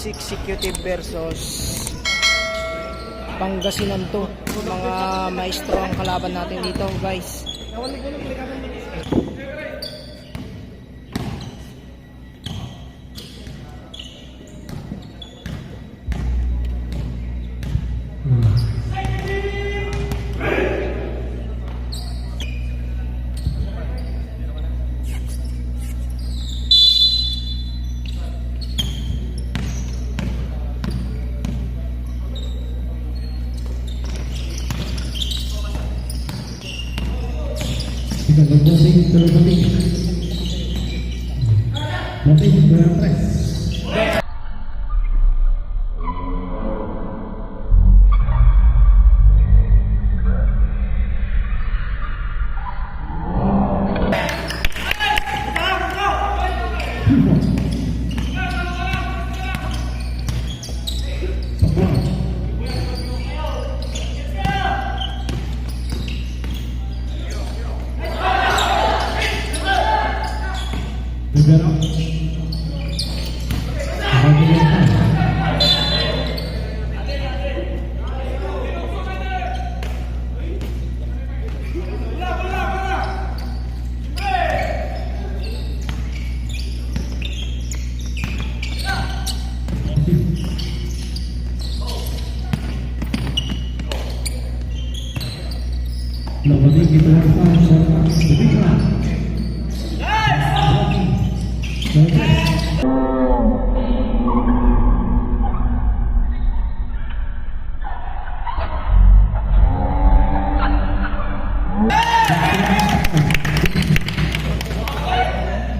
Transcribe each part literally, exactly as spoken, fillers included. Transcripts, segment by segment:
Executive versus Pangasinan to. Mga maestro ang kalaban natin dito, guys. Ikaw, bossing, pero pati. Pati, pero tres. Labadi kita sa sa Bibika.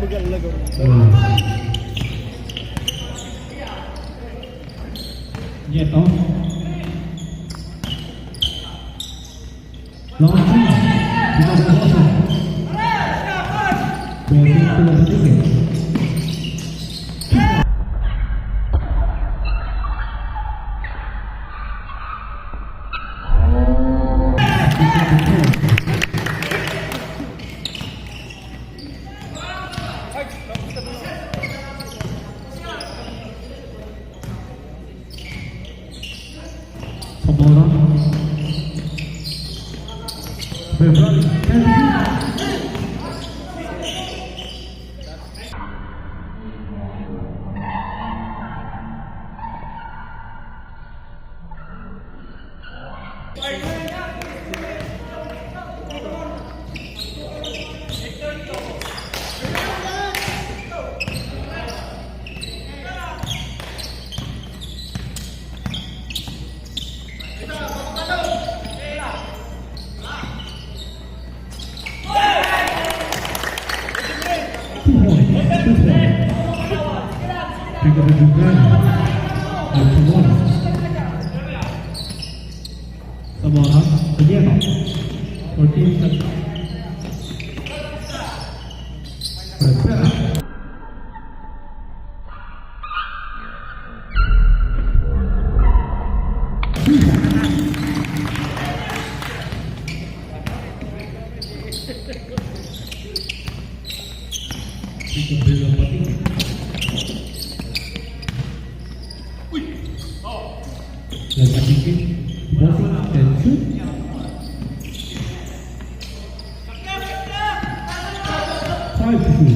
Bagal na gawin. Nieto. Long two. Because of the Pwede ito na ticket. Sabora. February. Sabora, Gallego. Fourteen seconds. Recupera. Nagpatikit. Bossing, attention. Five to two.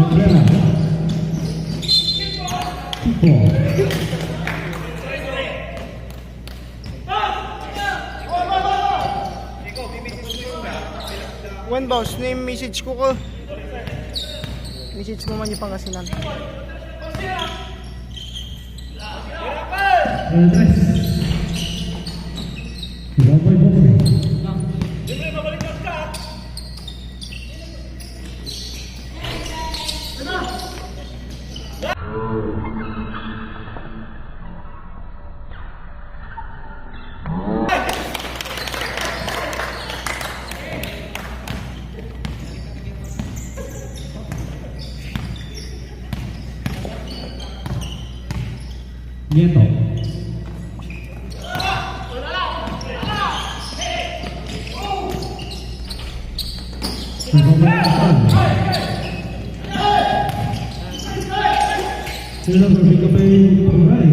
Rivera. Kick ball. Wen, boss, ni message ko ko. Message mo man yung Pangasinan. Andres. Babay, babay. Nieto. Sila, sabi ko pa yung pangray.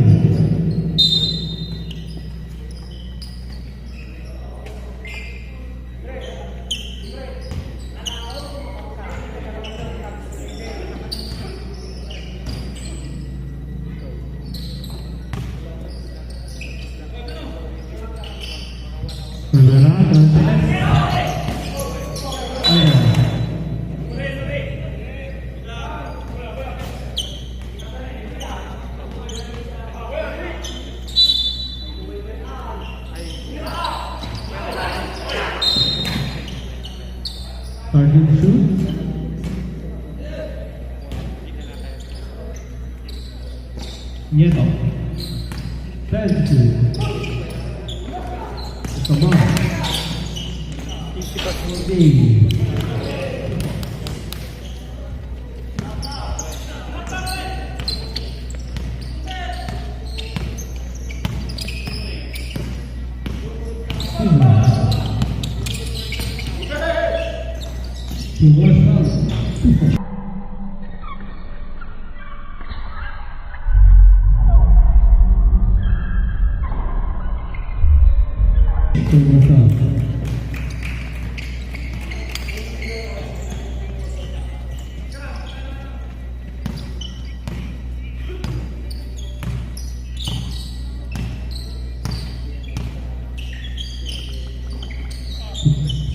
Target shoot. Nieto. Penalty. Come on. Easy pass.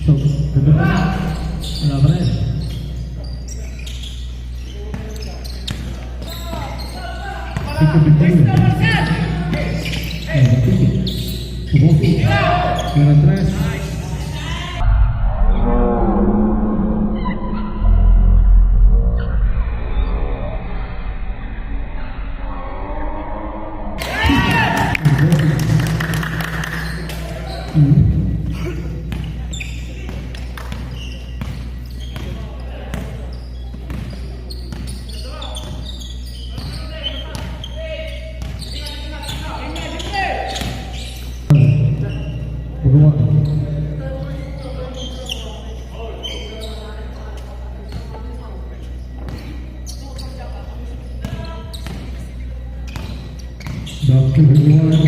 So, wala pa rin. Ito, ito, ito. Ayan, ito. Ito. Meron tres. Doctor Juan.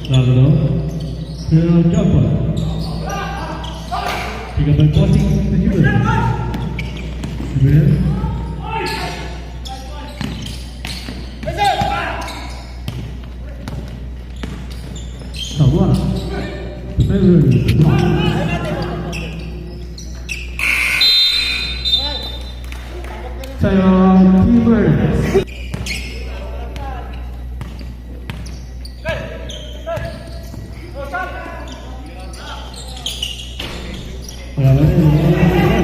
Lalo, Phil Jumper. Tiga by Bossing, Tiga. Tiga. Tawa. Seven. Sayo, Timber. Wala ba rin? Wala ba rin?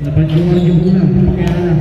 Napanjungan niyo muna, pakiala.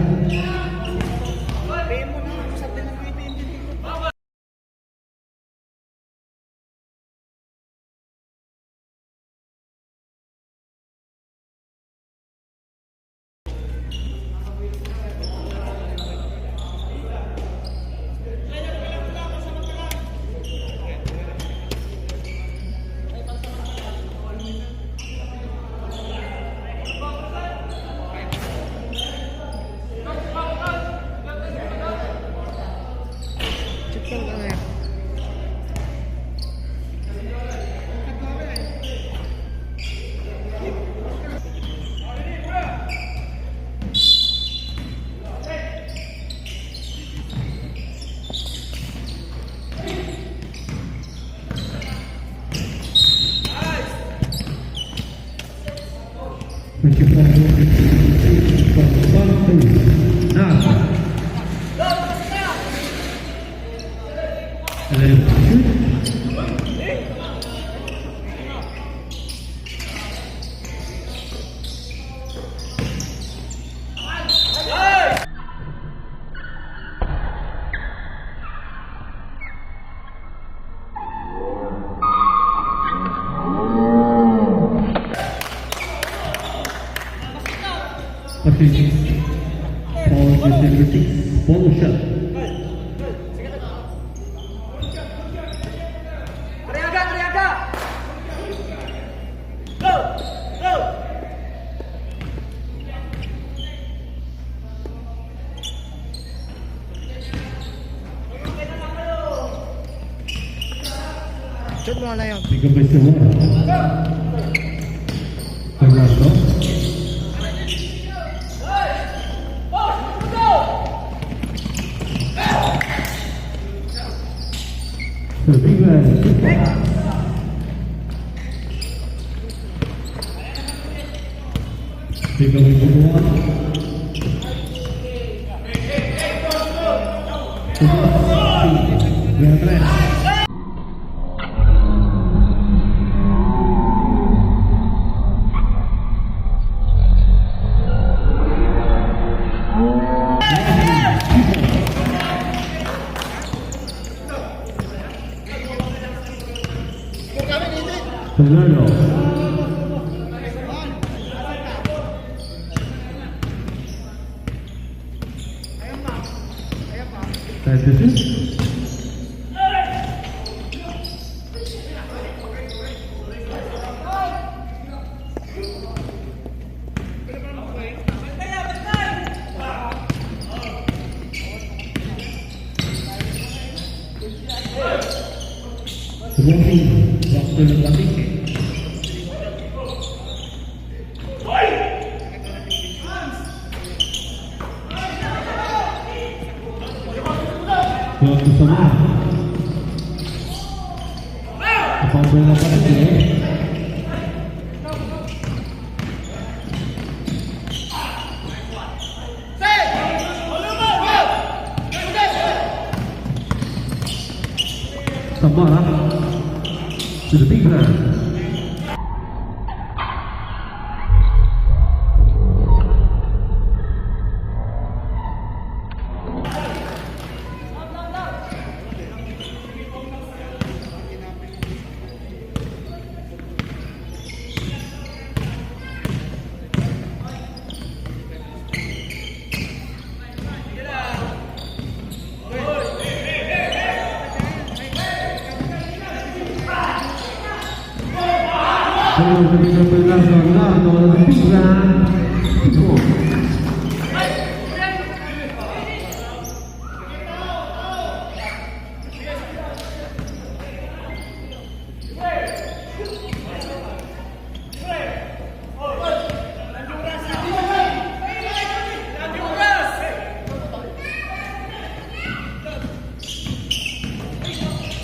Pass. Paul Jose Ortiz. Follow shot. Shoot mo na yun. Ikaw ba sa wala? Fernando? Sa Big Man. Ikaw ay gumawa. Bertrand. Fernando. Transition. Walking, walk to the body. Walk to someone. Kapag wala pa rin, eh. Samara to the big man.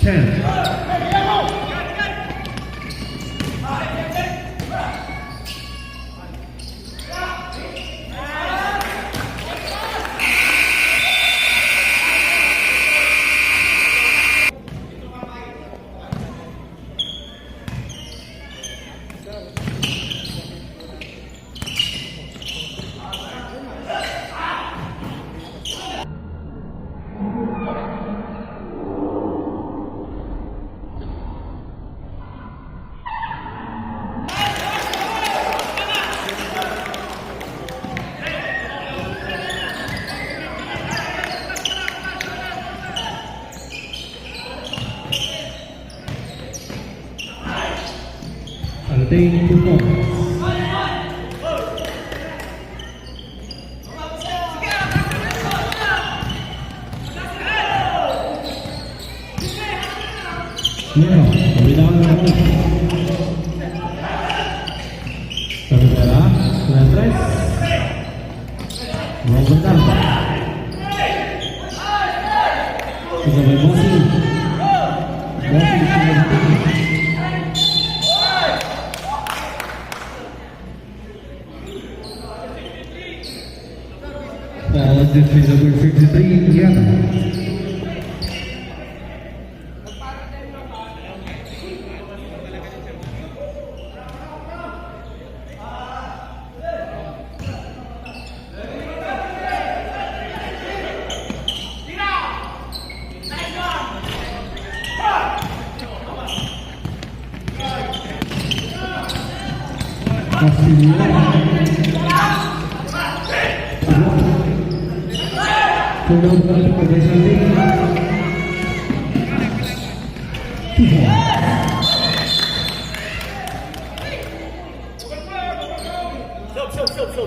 Ten. Anotei puto. Bueno, kapitan na ako. Sabi pala, tres. Robert Alba. Isabay Bossing. Bossing, isabay Bossing. Foul on jersey number fifty-three, Indiana.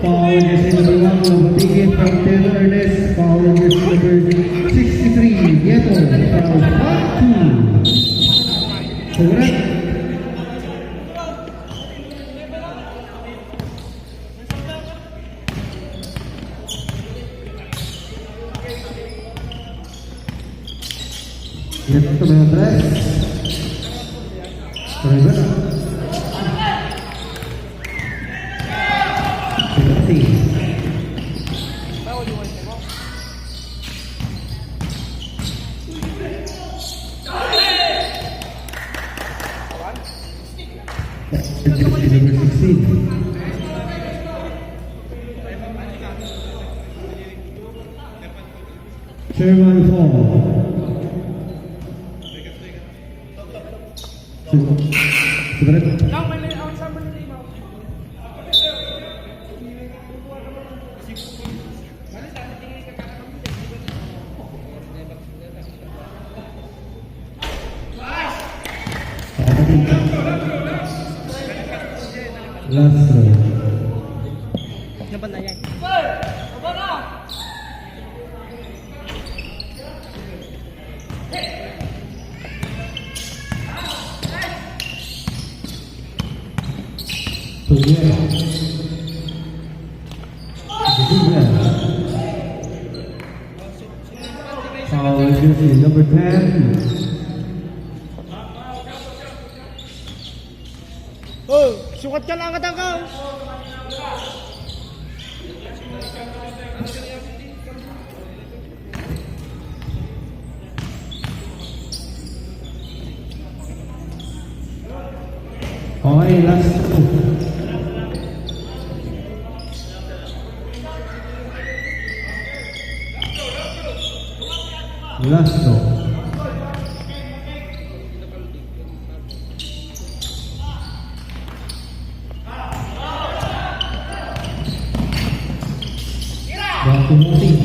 Foul on jersey number one, Nabatikid from Taylor Ernest. Foul on jersey number sixty-three, Nieto, foul, five two. Correct. Nieto, number tres. Correct. Penalty. Number sixteen. Chairman Paul. Separate. Last round. Nabantayan. Foul on jersey number ten. Oh, sukat ka lang, angkatan ka. Okay, last two. Last two. Back to Moses.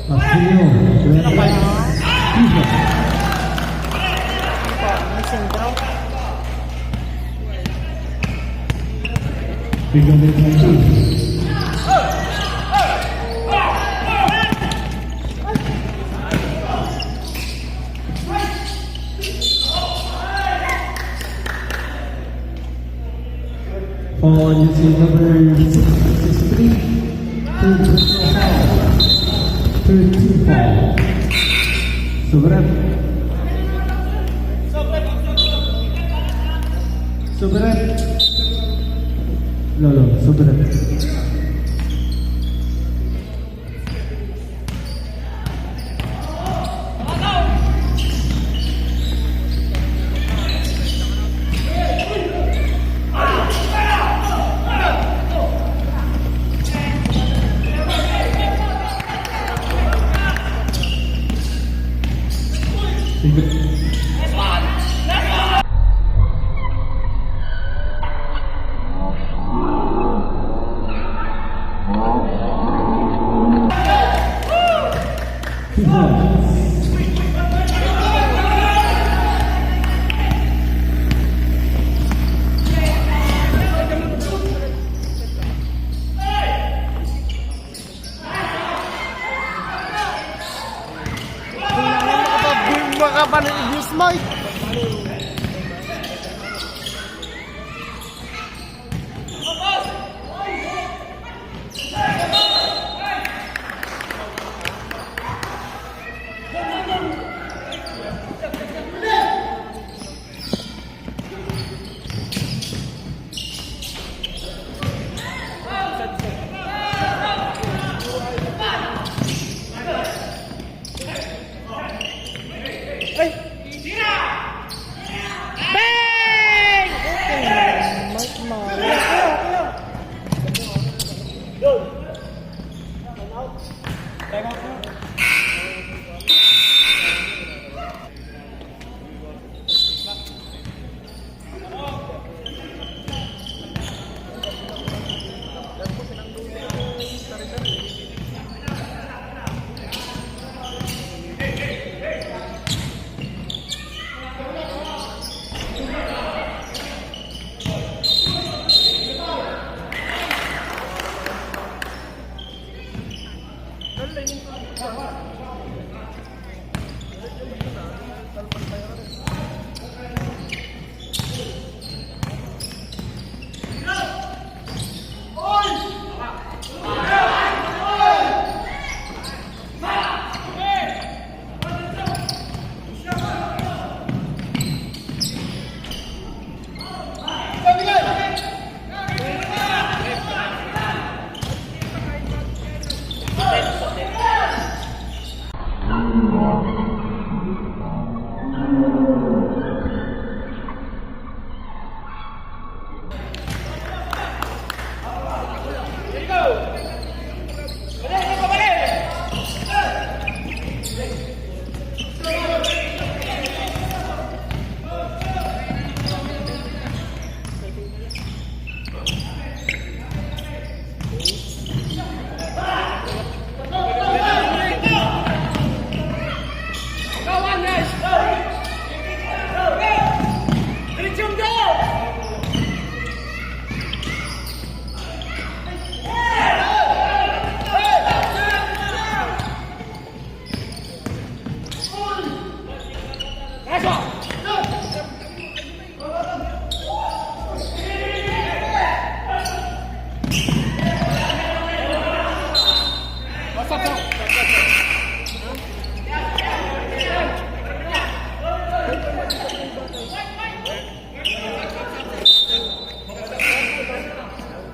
Marcelino. Sino ba yun? Isa. Sino ba? May sentro? Bigyan mo yung Foul, using number six, six three. Two personal foul. Thirteen foul. Sobra. Sobra. Lolo, sobra. Kailangan makapag-, makapanibus, Mike. Ay! Bang! Okay, Mike Malas. Time out.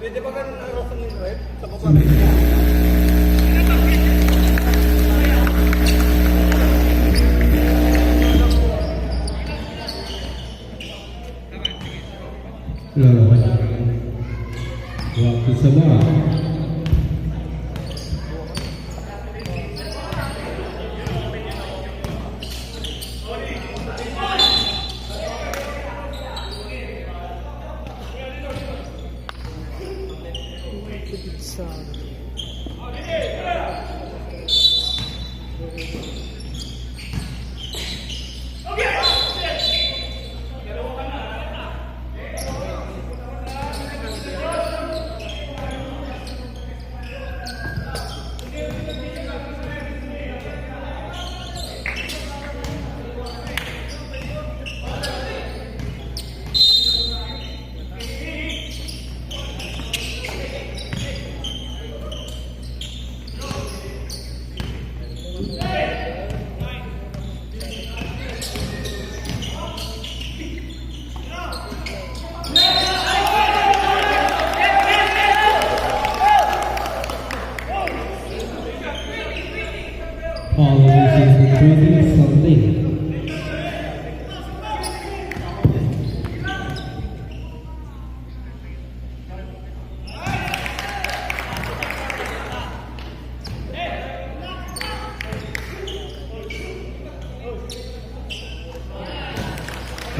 Pwede ba ganun araw sa main ref? Sa baba. Lalaban. Waktu sa ba? Paul Joseph Recruiting Sunday.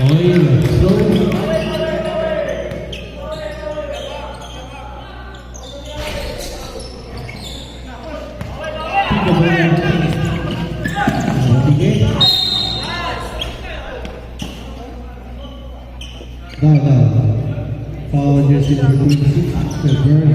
Oy, so. Sige. Da, da. Foul jersey number twenty-six, February.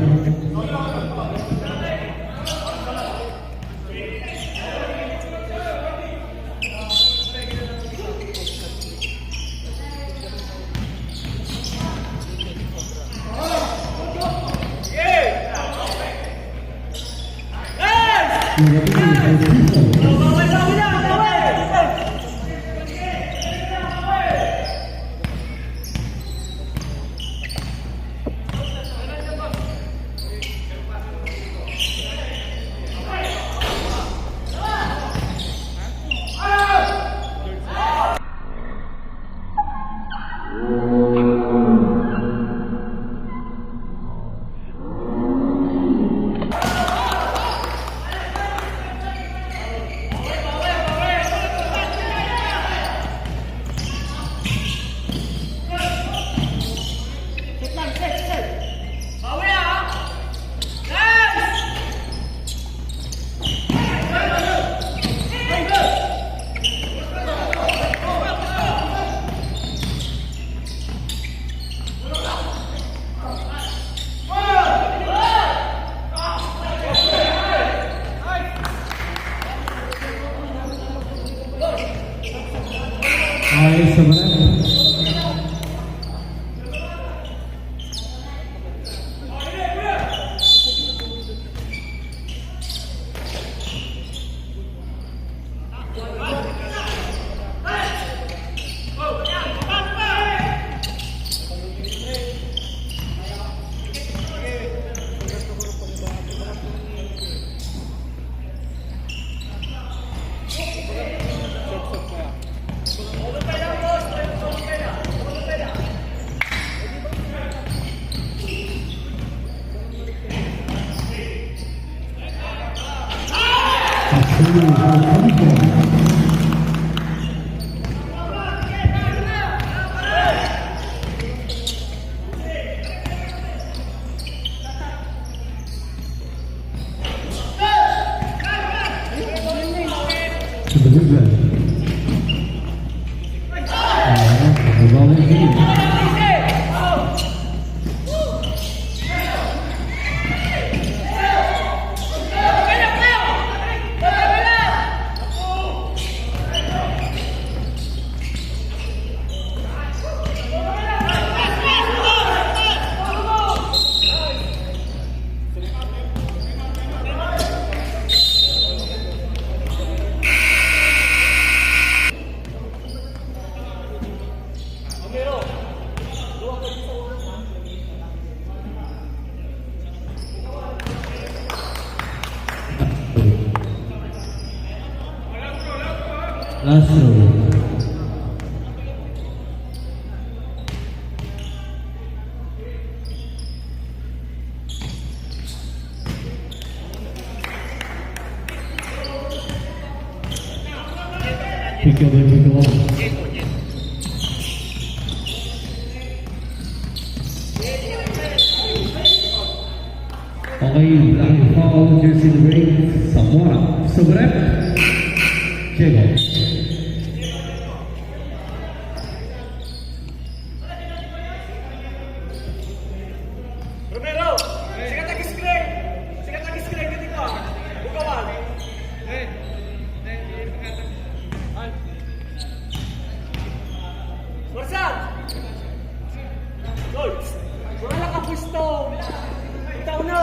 Ayos naman. Last row. Pick up, pick up. Okay, ang foul, jersey number eight, Zamora. Sobret. Diego. Romero! Sigat ag screen! Sigat ag screen, dito ka! Bukawan! Marsan! Lloyd! Wala ka pwesto! Itaw na!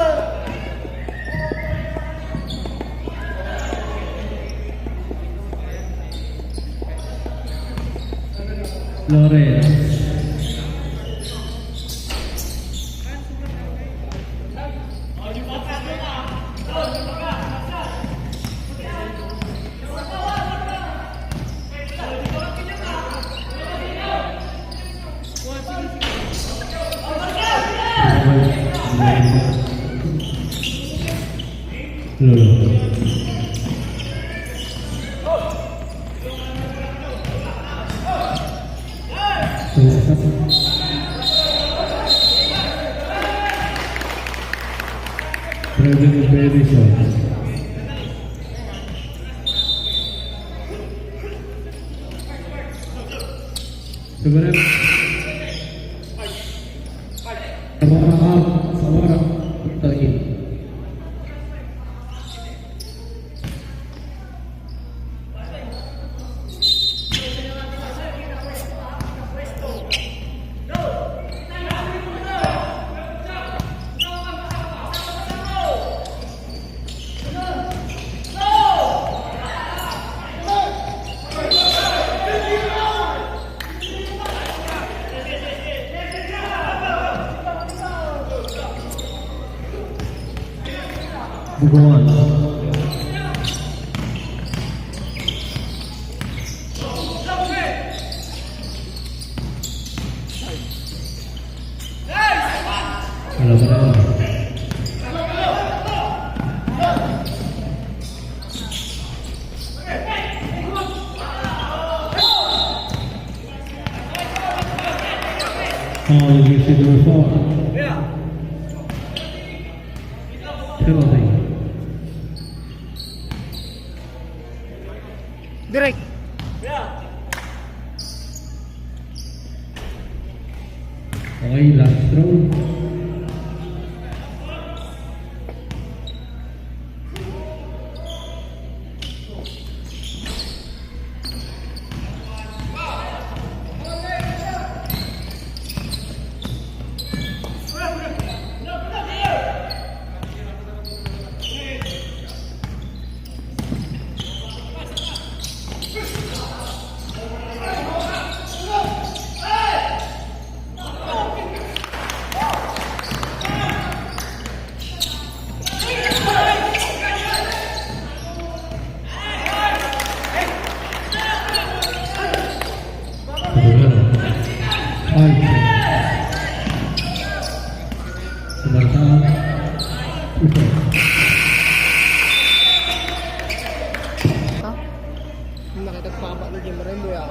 Lawrence. Lolo. President Benison. Sebenarnya, Abraham Sawara, Taguig. Bugoan. Wala pa naman. Oh, jersey number four. Penalty. Direk. Okay, last throw. Ay. Sumartaan. Nakatagpapa ni Jim Rembo ya.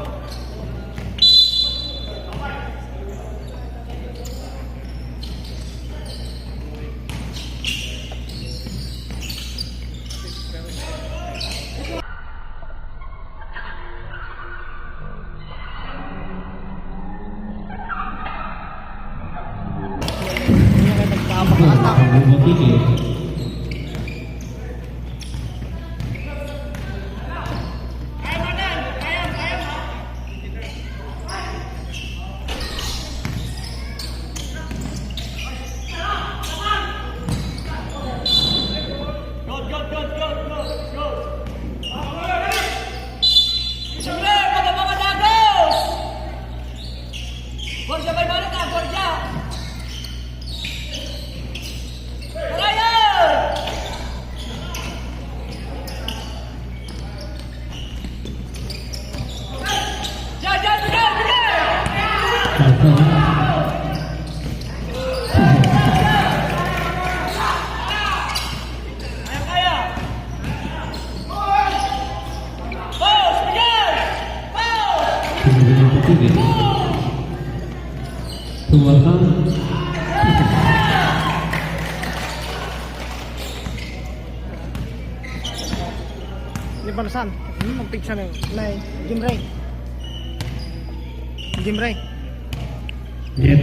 Tumahan. Ini balasan. Hmm, magpigsa na yun. Nay, Jim Ray. Jim Ray. Jim.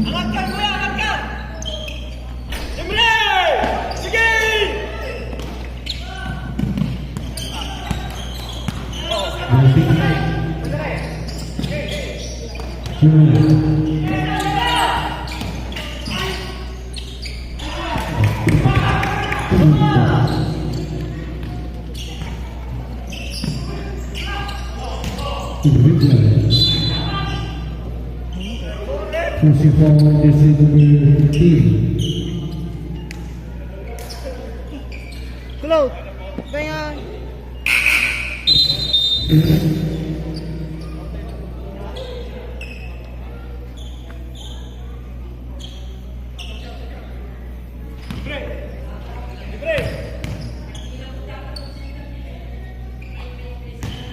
Angat ka, kuya, angat ka! Jim Ray! Sige! Richard. First foul, jersey number fifteen. Close. Pengan.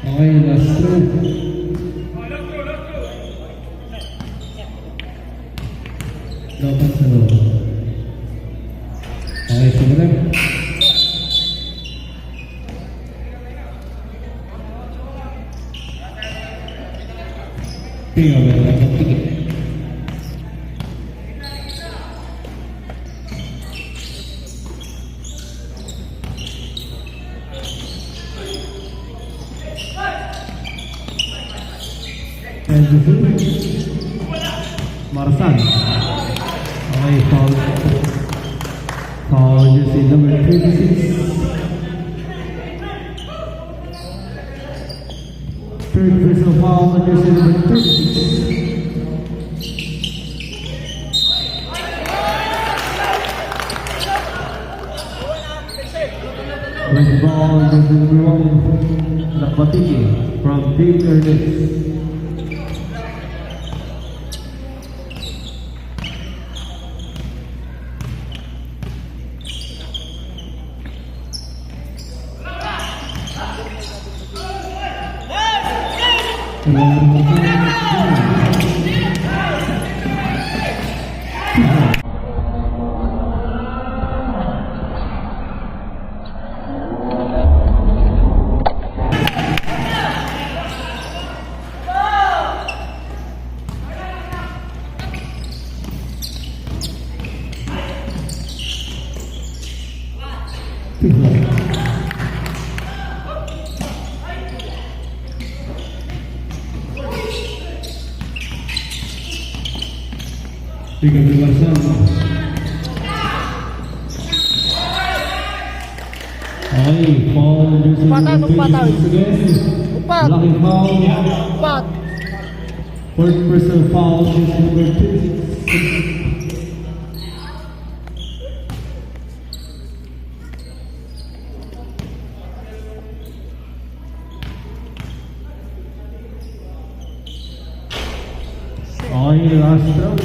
Okay, last throw. Dapat sa loob. Okay, sumunod. Tingnan mo, dapat tingin. And the field. Marsan. Okay, foul. Foul, jersey number twenty-six. Third personal foul on jersey number thirty-six. Red ball, jersey number one, Lakbatiki from Dave Ernest. Tingnan mo, Marsan. Ay, foul, jersey Umpatan, number umpatan. twenty-six again. Umpat. Laki foul. Umpat. Fourth personal foul, jersey number twenty-six. Ay, last round.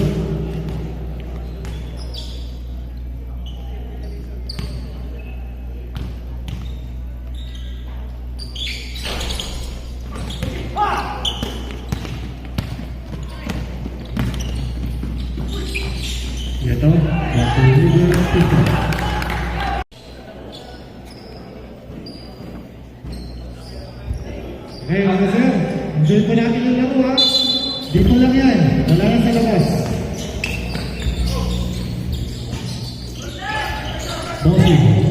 Ito, natulog na lang ito. Okay, mga sir, enjoy po natin yung laro, ha? Dito lang yan. Wala na sa labas. Bossing.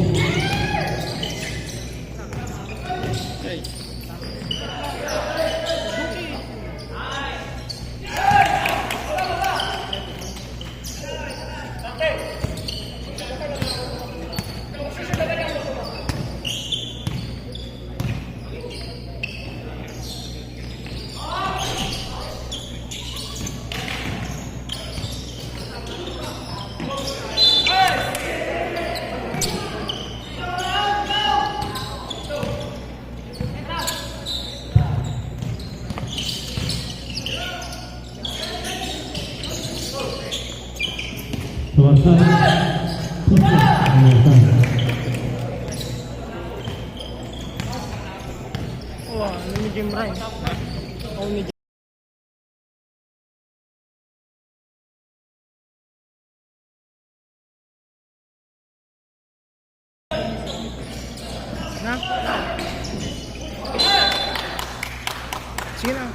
Tuwasa. Tuwasa. Wah, ini game, Ray. Oh, ini game. Na? Sige na.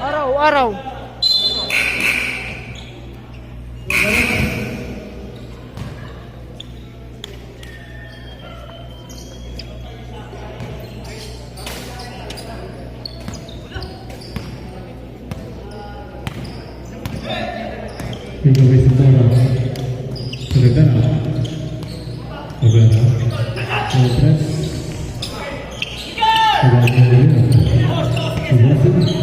Araw, araw. Ikaw ay sumara. Salita na. Salita na. Salita na.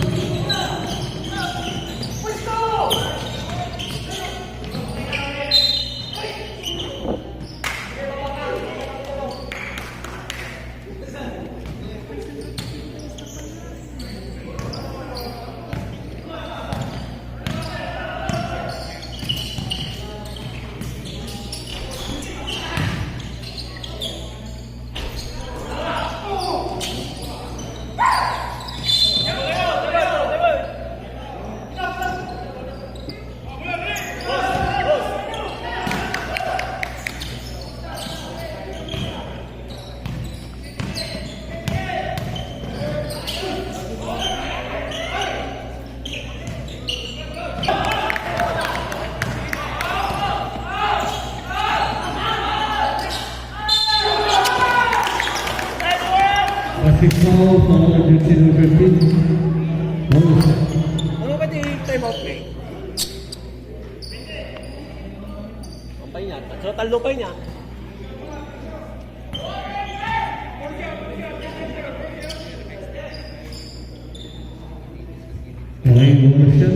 Basket foul, foul on jersey number fifteen. Foul. Ano ba yung time out, eh? Ang pa niya. So, talo pa niya. Line ownership.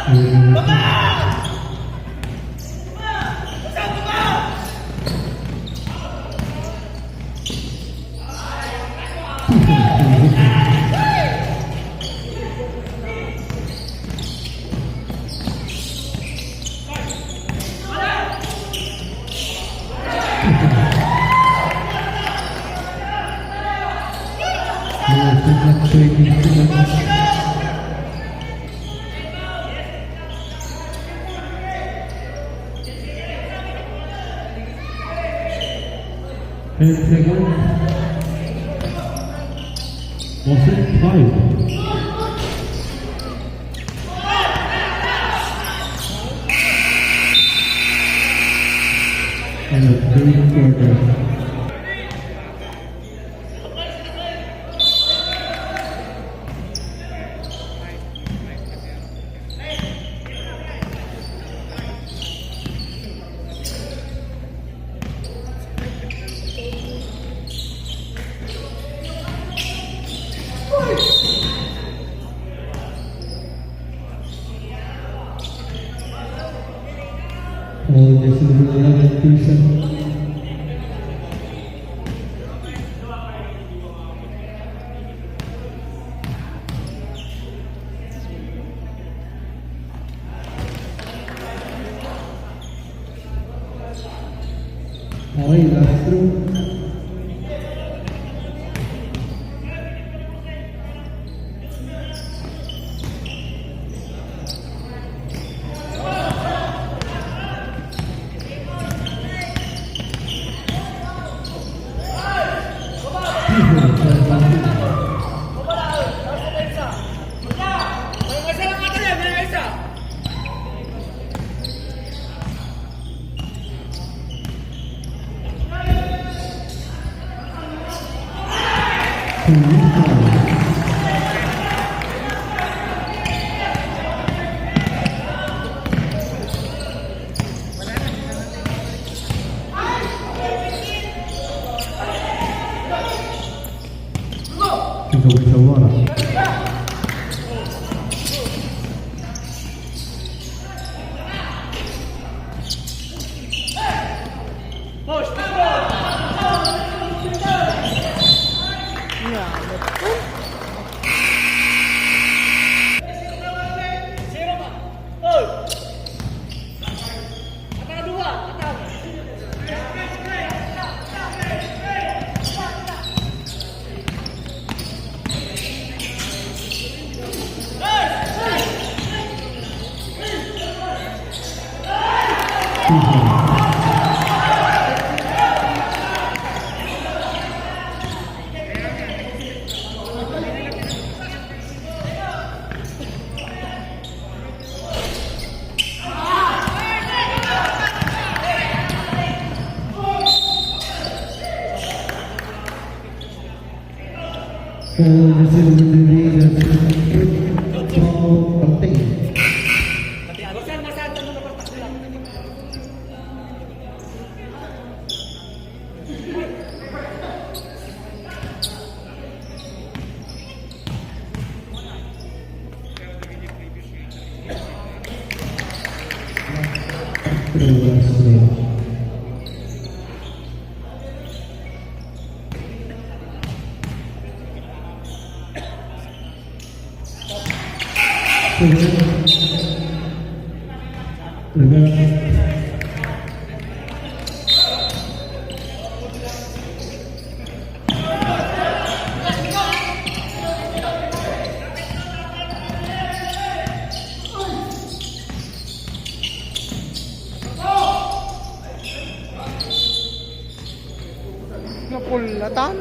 Ten seconds. Was it five? And a third quarter. Oh, this is another person. Okay, last throw. Napulatan.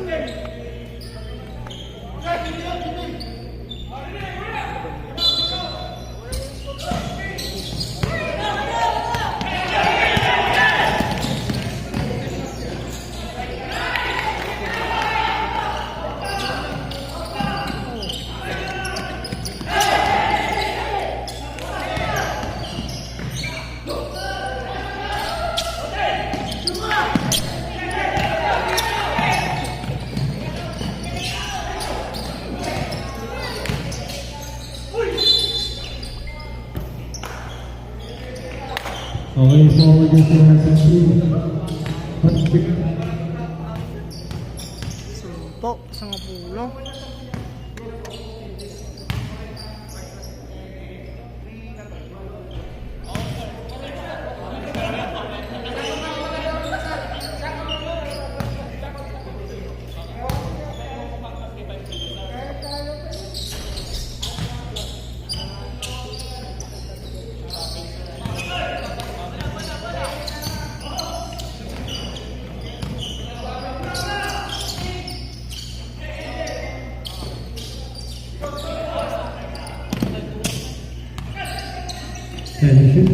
Okay, forward yung sila sa team. Suntok, sangapulo. Can you shoot?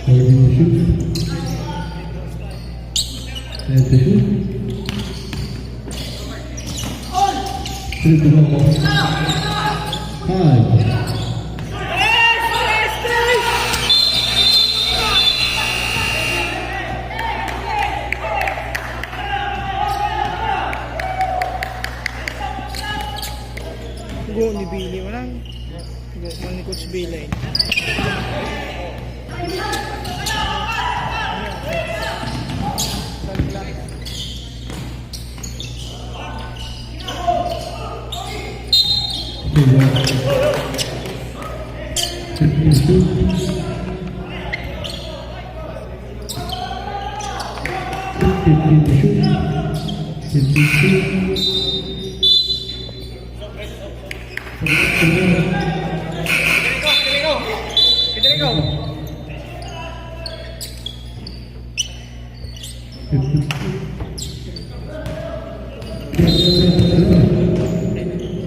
Pwede mo shoot. Pwede shoot. Shoot the ball. Five. Go ni Billy, walang. Go man ni Coach Billy.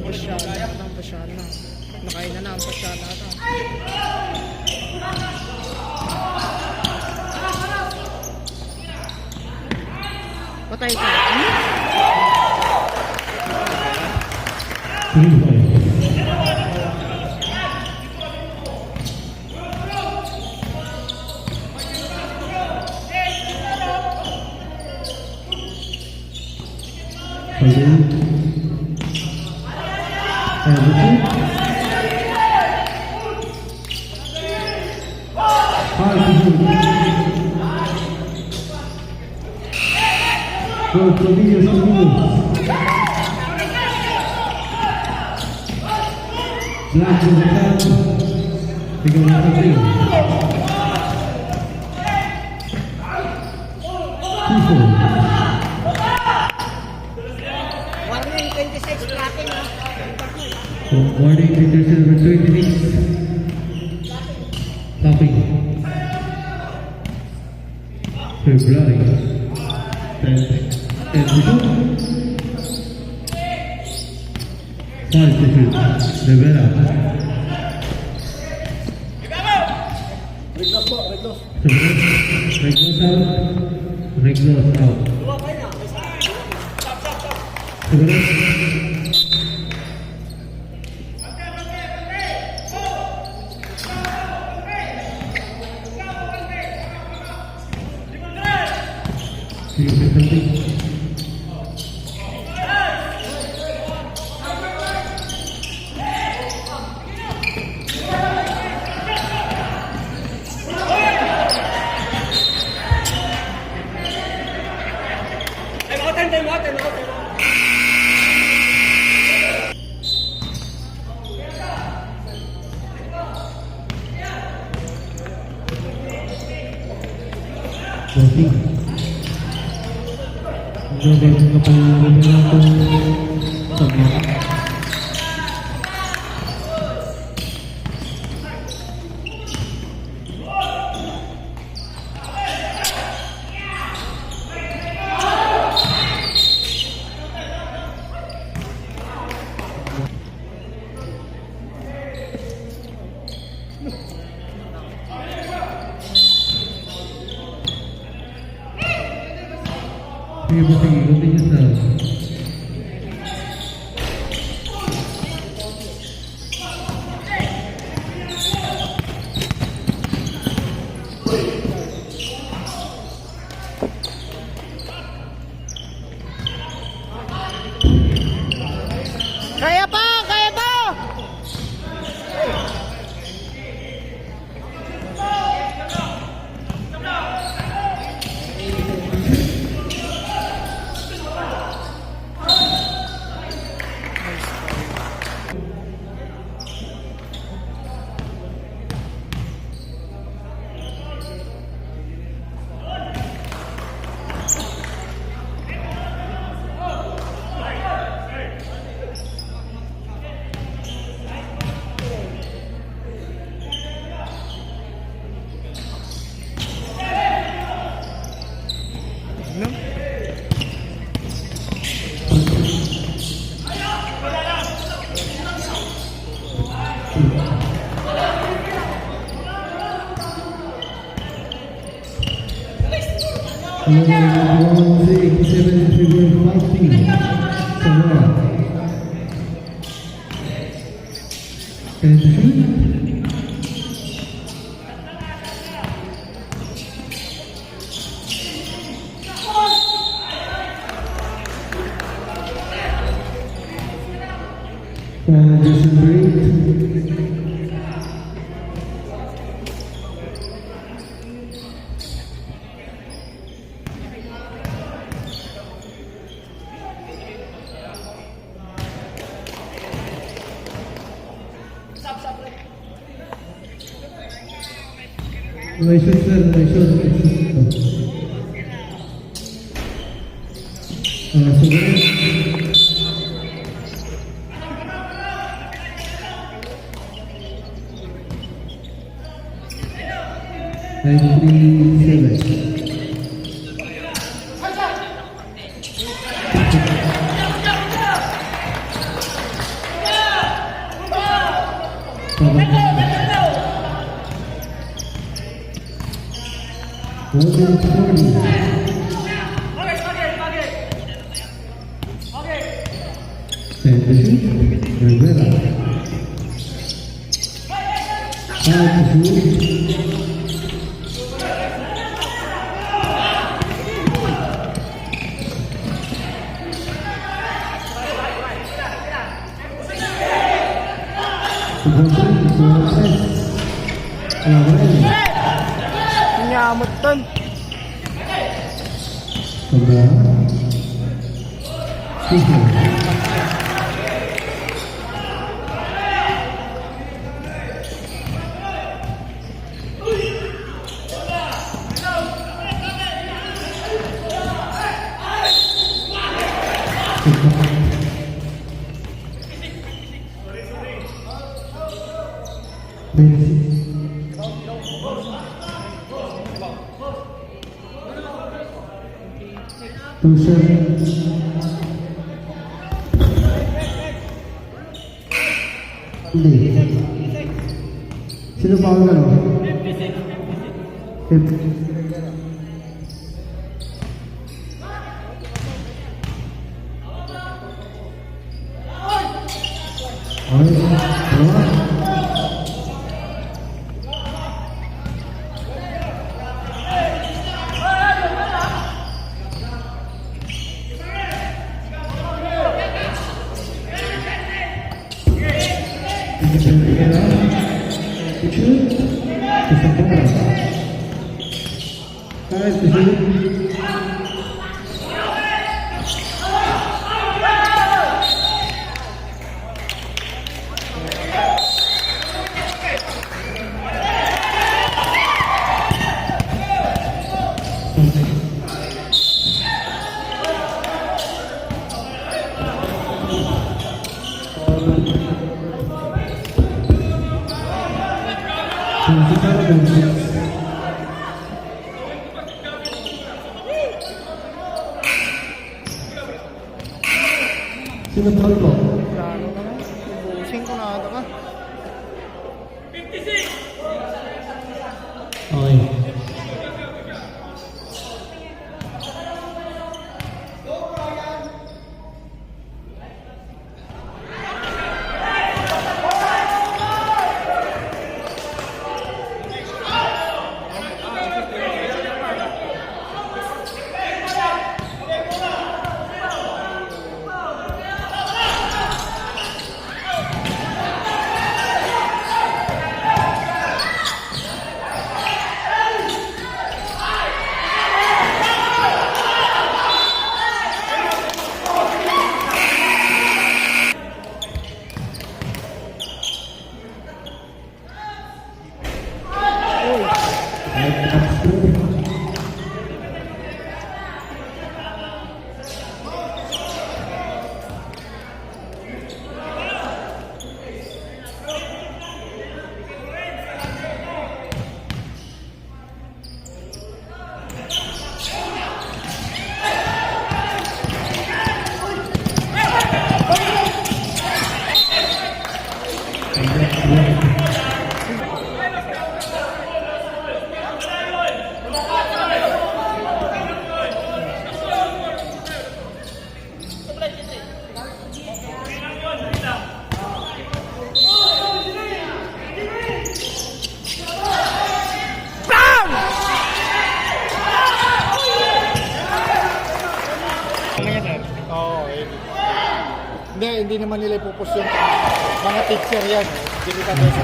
Pasyal na, pasyal na. Nakain na na ang pasyal na ata. Patay ka. Black to the ten. They go one to two. Warning, twenty-six, tracking, ha? Warning, twenty-six, number twenty-six. Tapping. February. Ten, ten to shoot. Five to shoot. Rivera. Red loss po, red loss. Red loss out. Red loss out. Red loss. Bossing. Ano ba yung kapag-, ano ba yung kapag-, Sige, bossing, ikutin niyo sa Kaya pa! Kaya pa! Number one eighty-seven, Trevor Faustin. Samora. And shoot. Uh, just a break. May shoot, sir. May shoot. May shoot. Ah, so, ninety-seven. Number forty. Henderson Rivera. Five to shoot. Nyamot ton. Two seven. Hindi. Sino foul ka, no? Fifty. Ay, dalawa. Sino foul to? Plano naman. Ubusin ko na ata ka. Okay. Ngayon, sir. Oo, eh. Hindi, hindi naman nila ipupus yung mga teacher yan. Delikado sa